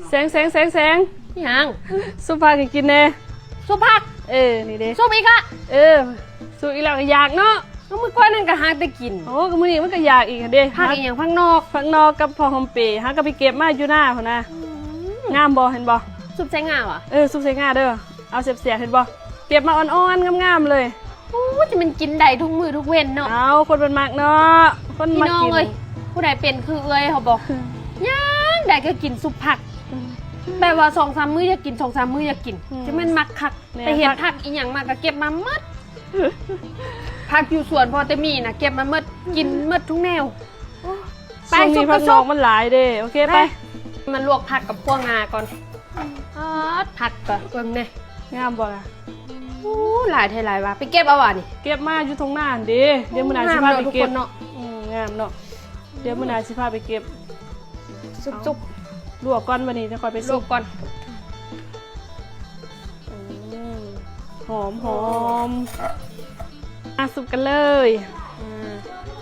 ແສງ ແສງ ແສງ ແສງ ອີຫຍັງ? ຊຸບຜັກໃຫ້ກິນແດ່. ຊຸບຜັກ? ເອີ ນີ້ເດ້. ຊຸບອີກລະ? ເອີ ຊຸບອີກແລ້ວກໍຢາກເນາະ. ເອົາ ມື້ກ່ອນນັ້ນກໍຫາແຕ່ກິນ. ໂອ້ ກໍມື້ນີ້ມັນກໍຢາກອີກຫັ້ນເດ້. ຜັກອີຫຍັງ? ຜັກນອກ? ຜັກນອກກັບຫອມເປ ຫາກໍໄປເກັບມາຢູ່ນາພຸ້ນນະ. ອືມ ງາມບໍ່? ເຫັນບໍ່? ຊຸບໃສ່ງາຫວາ? ເອີ ຊຸບໃສ່ງາເດີ້. ເອົາແຊບໆ ເຫັນບໍ່? ເກັບມາອ່ອນໆ ງາມໆ ເລີຍ. ໂອ້ ຈະແມ່ນກິນໄດ້ທຸກມື້ທຸກເວັນເນາະ. ເອົາ ຄົນເພິ່ນມັກເນາະ ຄົນມັກກິນ. ພີ່ນ້ອງເອີຍ ຜູ້ໃດເປັນຄືເອື້ອຍເຮົາບໍ່? ຫຍັງໃດກໍກິນຊຸບຜັກ. ອືມ ແບບວ່າສອງສາມມື້ຢາກກິນ ສອງສາມມື້ຢາກກິນ. ອືມ ຈະແມ່ນມັກຄັກ. ແມ່ນ ໄປເຮັດຜັກ ຜັກອີຫຍັງມາກໍເກັບມາໝົດ. ຜັກຢູ່ສວນພໍ່ແຕ່ມີນະ ເກັບມາໝົດ ກິນໝົດທຸກແນວ. ໂອ້ ໄປ ຊຸບ ຊຸບ ຊຸບ ມັນຫຼາຍເດ້. ໂອເຄ ໄປ ໄປ ມາລວກຜັກກັບຂົ້ວງາກ່ອນ. ອາດ ຜັກກໍເບິ່ງແດ່ ງາມບໍ່ລະ? ໂອ້ ຫຼາຍແທ້ຫຼາຍວ່າ. ໄປເກັບເອົາຫວານີ້? ເກັບມາຢູ່ທົ່ງນາຫັ້ນເດ້. ໂອ້ ດຽວມື້ໜ້າຊິພາໄປເກັບເນາະ. ອືມ ງາມເນາະ. ດຽວມື້ໜ້າຊິພາໄປເກັບ. ສຸກໆ ລວກກ່ອນ ບາດນີ້ຈະຄ່ອຍໄປສຸກ. ລວກກ່ອນ. ອືມ ຫອມໆ. ມາສຸບກັນເລີຍ. ອືມ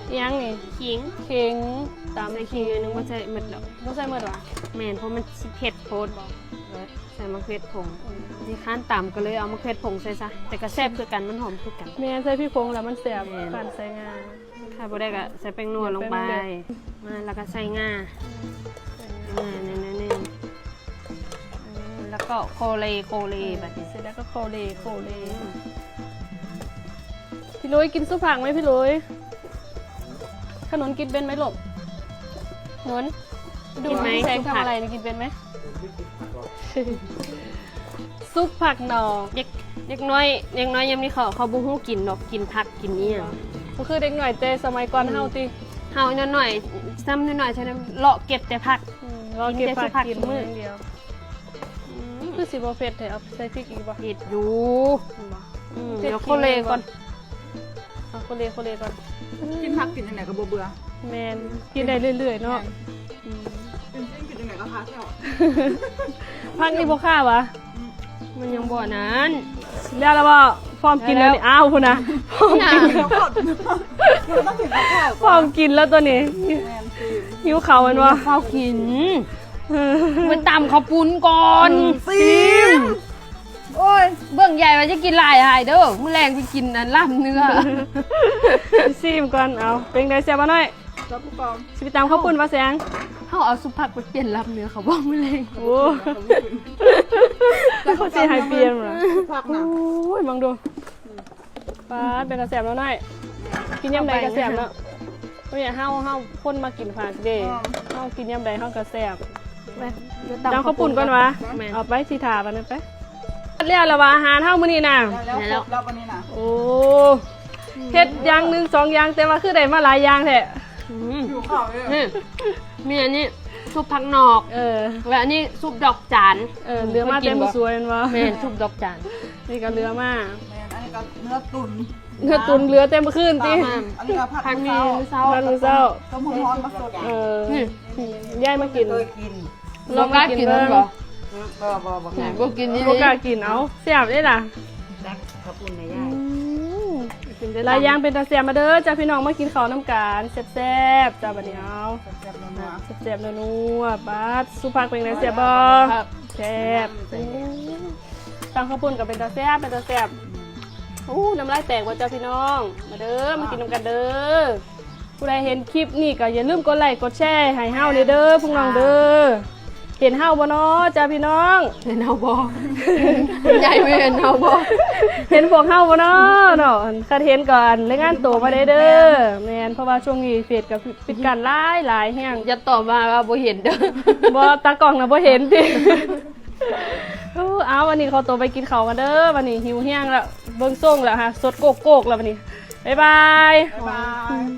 ອີຫຍັງນີ້? ຂີງ ຂີງ ຕຳ ໃສ່ຂີງໜ້ອຍໜຶ່ງ. ບໍ່ໃສ່ໝົດດອກ. ບໍ່ໃສ່ໝົດຫວາ? ແມ່ນ ເພາະມັນຊິເຜັດໂພດ. ໃສ່ໝາກເຜັດຜົງ. ອືມ ຊິຄ້ານຕຳ ກໍເລີຍເອົາໝາກເຜັດຜົງໃສ່ຊະ ແຕ່ກໍແຊບຄືກັນ ມັນຫອມຄືກັນ. ແມ່ນ ໃສ່ພິກຜົງແລ້ວມັນແຊບ. ແມ່ນ ການໃສ່ງາ ຖ້າບໍ່ໄດ້ກໍໃສ່ແປ້ງນົວລົງໄປ. ແປ້ງນົວ ມາ ແລ້ວກໍໃສ່ງາ. ອືມ ໃສ່ງາ ອ່າ ໜ້ອຍໆ ອືມ ແລ້ວກໍໂຄເລ ໂຄເລ. ອືມ ບາດນີ້ ເສັດແລ້ວກໍໂຄເລ ໂຄເລ. ອືມ ພີ່ລຸຍ ກິນຊຸບຜັກໄໝພີ່ລຸຍ? ຂະໜູນກິນເປັນໄໝລູກ? ໜູນ ດູ ກິນໄໝ? ແສງທຳອະໄລນີ້ ຊຸບຜັກ ກິນເປັນໄໝ? ຊຸບຜັກໜໍ່. ເດັກ ເດັກນ້ອຍ ເດັກນ້ອຍຍາມນີ້ເຂົາ ເຂົາບໍ່ຮູ້ກິນດອກ ກິນຜັກກິນອີ່ຫຍັງ. ບໍ່ຄືເດັກນ້ອຍແຕ່ສະໄໝກ່ອນເຮົາຕິ. ອືມ ເຮົານ້ອຍໆ ຊ້ຳນ້ອຍໆ ເທົ່ານັ້ນ ເລາະເກັບແຕ່ຜັກ. ອືມ ເລາະເກັບຜັກກິນມື້ດຽວ. ອືມ ຄືຊິບໍ່ເຜັດແທ້ ເອົາໃສ່ພິກອີກບໍ່? ເຜັດຢູ່. ອືມ ດຽວໂຄເລກ່ອນ. ເອົາໂຄເລ ໂຄເລກ່ອນ. ກິນຜັກກິນຈັ່ງໃດກໍບໍ່ເບື່ອ. ແມ່ນ ກິນໄດ້ເລື້ອຍໆເນາະ. ແມ່ນ ອືມ ກິນ ກິນຈັ່ງໃດກໍຄາແທ້. ຜັກນີ້ບໍ່ຄາຫວາ? ອືມ ມັນຍັງບໍ່ນັ້ນ. ແລ້ວລະບໍ່? ພ້ອມກິນແລ້ວນີ້. ອ້າວ ພຸ້ນນະ ພ້ອມກິນ. ພ້ອມກິນແລ້ວຕົວນີ້. ແມ່ນ ຫິວເຂົ້າແມ່ນບໍ່? ຟ້າວກິນ. ໄປຕຳເຂົ້າປຸ້ນກ່ອນ. ອືມ ຊີມ. ໂອ້ຍ ເບິ່ງໃຫຍ່ວ່າຈະກິນຫຼາຍຫາຍເດີ້. ມື້ແລງໄປກິນອັນລາບເນື້ອ. ຊີມກ່ອນ. ເອົາ ເປັນໃດ ແຊບບໍ່ນ້ອຍ? ແຊບຄືເກົ່າ. ຊິໄປຕຳເຂົ້າປຸ້ນບໍ່ແສງ? ເຮົາເອົາຊຸບຜັກໄປປ່ຽນລາບເນື້ອເຂົາບໍ່ມື້ແລງ? ໂອ້ ເຂົາຊິໃຫ້ປ່ຽນຫວາ? ຜັກນະ. ໂອ້ຍ ມອງດູ. ປາດ ເປັນຕາແຊບເນາະນ້ອຍ. ກິນຍາມໃດກໍແຊບເນາະ. ເຮົາ ເຮົາຄົນມັກກິນຜັກເດ້. ເຮົາກິນຍາມໃດເຮົາກໍແຊບ. ຕຳເຂົ້າປຸ້ນກ່ອນຫວາ? ແມ່ນ ເອົາໄປ ຊິຖ້າບັດນີ້ໄປ. ແລ້ວລະວ່າອາຫານເຮົາມື້ນີ້ນະ. ແລ້ວ ແລ້ວ ແລ້ວບັດນີ້ນະ. ໂອ້ ເຮັດຢ່າງໜຶ່ງສອງຢ່າງ ແຕ່ວ່າຄືໄດ້ມາຫຼາຍຢ່າງແທ້. ອືມ ຫິວເຂົ້າເດ້. ນີ້ ມີອັນນີ້ຊຸບຜັກນອກ. ເອີ ແລ້ວອັນນີ້ຊຸບດອກຈານ. ເອີ ເຫຼືອມາແຕ່ມື້ສວຍແມ່ນບໍ່? ແມ່ນ ຊຸບດອກຈານ. ນີ້ກໍເຫຼືອມາ. ແມ່ນ ອັນນີ້ກໍເນື້ອຕຸ໋ນ. ເນື້ອຕຸ໋ນເຫຼືອແຕ່ມື້ຄືນຕິ? ອັນນີ້ກໍຜັດມື້ເຊົ້າ. ຜັດມື້ເຊົ້າ ຕົ້ມຮ້ອນມາສົດ. ເອີ ນີ້ ຍາຍມາກິນ. ລອງມາກິນເບິ່ງ. ບໍ່ ບໍ່ ບໍ່ ບໍ່ກິນອີ່ຫຼີ. ບໍ່ກ້າກິນ. ເອົາ ແຊບເດ້ລະ. ເຂົ້າປຸ້ນແມ່ຍາຍ. ອືມ ກິນໄດ້ຫຼາຍຢ່າງ ເປັນຕາແຊບ. ມາເດີຈ້າພີ່ນ້ອງ ມາກິນເຂົ້ານຳກັນ ແຊບໆ ຈ້າ. ບັດນີ້ເອົາ ແຊບໆ ນົວໆ ແຊບໆ ນົວໆ. ປາດ ຊຸບຜັກເປັນໃດ ແຊບບໍ່? ແຊບ. ຕຳເຂົ້າປຸ້ນກໍເປັນຕາແຊບ ເປັນຕາແຊບ. ໂອ້ ນ້ຳລາຍແຕກບໍ່ຈ້າພີ່ນ້ອງ? ມາເດີ ມາກິນນຳກັນເດີ. ຜູ້ໃດເຫັນຄລິບນີ້ກໍຢ່າລືມກົດໄລ້ກົດແຊໃຫ້ເຮົາແດ່ເດີ ພວກນ້ອງເດີ. ເຫັນເຮົາບໍ່ນໍຈ້າພີ່ນ້ອງ? ເຫັນເຮົາບໍ່? ໃຫຍ່ບໍ່ເຫັນເຮົາບໍ່? ເຫັນພວກເຮົາບໍ່ນໍເນາະ? ຄັນເຫັນກໍລາຍງານໂຕມາແດ່ເດີ. ແມ່ນ ເພາະວ່າຊ່ວງນີ້ເຟສກໍປິດກັ້ນຫຼາຍໆແຮງ. ຢ່າຕອບມາວ່າບໍ່ເຫັນເດີ. ບໍ່ ຕາກ້ອງນະບໍ່ເຫັນຕິ. ເອົາ ວັນນີ້ຂໍໂຕໄປກິນເຂົ້າກັນເດີ. ວັນນີ້ຫິວແຮງແລ້ວ ເບິ່ງຊົງແລ້ວຫາ ສົດໂກກໆ ແລ້ວບັດນີ້. ບາຍບາຍ. ບາຍບາຍ.